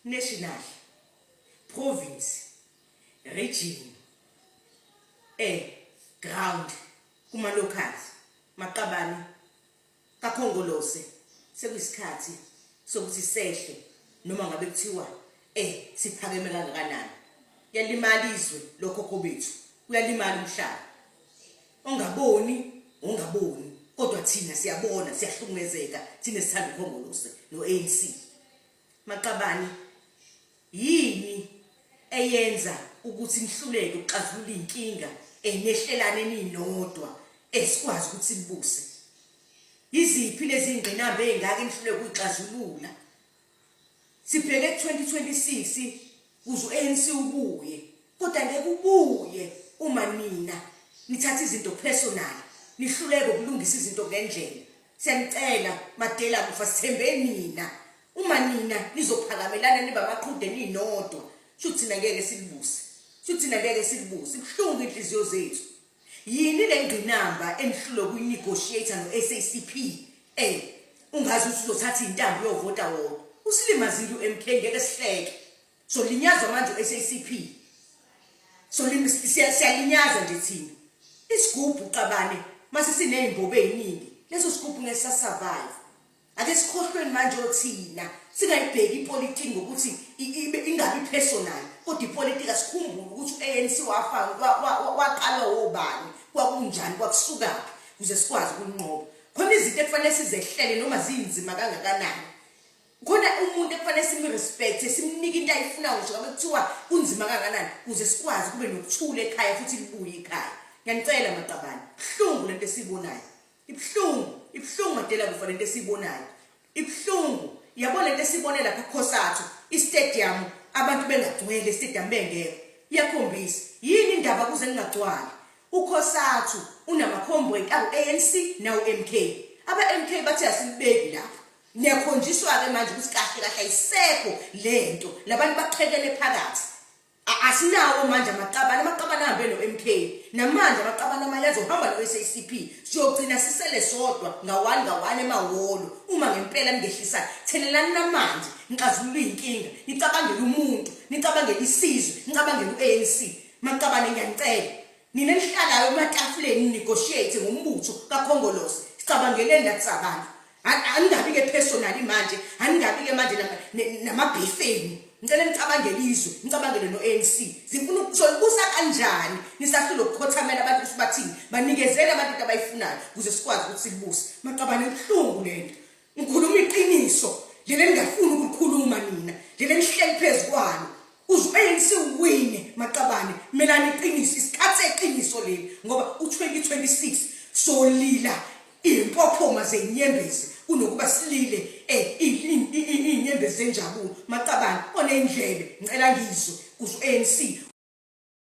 National, province, region, ground kuma locals, maqabane kaKhongolose, sekuyisikhathi sokuthi sehle noma ngabe kuthiwa siphakeme kangakanani. Kuyalimala izwe lokhokho bethu, kuyalimala umhlaba. Ongaboni ongaboni, kodwa thina siyabona, siyahlukumezeka thina sithanda uKhongolose no-ANC. Maqabane, yini eyenza ukuthi nihluleke ukuxazulula iy'nkinga enehlelane ninodwa esikwazi ukuthi silibuse? Yiziphi lezi ngqinamba ey'ngaka enihluleke ukuyixazulula? Sibheke ku-2026 kuze u-ANC ubuye, kodwa ngeke ubuye uma nina nithatha izinto personal, nihluleke ukulungisa izinto ngendlela. Siyanicela madela kufa, sithembe nina. Uma nina nizophakamelana nibe amaqhude ninodwa, shuthi thina ngeke silibuse, shuthi thina ngeke silibuse. Ibuhlungu inhliziyo zethu. Yini le ngqinamba enihlulwe ukuyinegotiate no-SACP? Ungazi ukuthi uzothatha iy'ntambo uyovota wodwa. Usilimazile u-MK, ngeke sihleke. So linyazwa manje u-SACP. So siyalinyazwa nje thina. Isigubhu qabane mase siney'mbobo ey'ningi, leso sigubhu ngeke sisasurvive. Ake sikhohlweni manje othina, singayibheki ipolitiki ngokuthi ingabi personal, kodwa ipolitiki asikhumbule ukuthi u-ANC waqalwa wobani, kwakunjani, kwakusukaphi, ukuze sikwazi ukunqoba. Khona izinto ekufanele sizehlele noma zinzima kangakanani. Khona umuntu ekufanele simrespect, simnike into ayifunayo ngisho ngabe kuthiwa kunzima kangakanani, ukuze sikwazi kube nokuthula ekhaya futhi libuye ikhaya. Ngiyanicela maqabane, buhlungu lento esiyibonayo. Ibuhlungu, ibuhlungu madela kufa lento esiyibonayo. Ibuhlungu. Yabo lento esibone lapha eCosatu, istadium abantu bengagcwele, istadium bengekho. Iyakhombisa. Yini indaba kuze kungagcwali? UCosatu unamakhombreki awu ANC nawu MK. Aba MK bathe asilibeki lapho. Niyakhonjiswa ke manje ukuthi kahle kahle ayisekho lento. Labantu baqhekele phakathi. Asinawo manje amaqabane, amaqabane ahambe no-MK. Namanje amaqabane amanye azohamba no-SACP. Siyogcina sisele sodwa ngawani ngawani emahholo. Uma ngempela ningehlisana, thelelani namanzi, nixazulule iy'nkinga, nicabangele umuntu, nicabangele isizwe, nicabangele u-ANC. Maqabane ngiyanicela. Nina enihlalayo ematafuleni ninegotiate ngombutho kaKhongolose, sicabangeleni nathi sabantu. Aningabi-ke personally manje, aningabi-ke manje namabhefeni. Ngicela nicabangele izwe, nicabangele no-ANC. Zifuna solibusa kanjani nisahlula ukukhothamela abantu ukuthi bathini? Banikezele abantu into abayifunayo ukuze sikwazi ukuthi silibuse. Maqabane, ibuhlungu lento. Ngikhuluma iqiniso leli eningafuni ukulikhuluma nina, leli enihleli phezu kwalo. Uze u-ANC uwine maqabane, melani iqiniso, isikhathi seqiniso leli, ngoba u-2026 solila iy'mpophoma zey'nyembezi kunokuba silile iy'nyembezi zenjabulo. Maqabane, oney'ndlebe ngicela ngizwe kuze u-ANC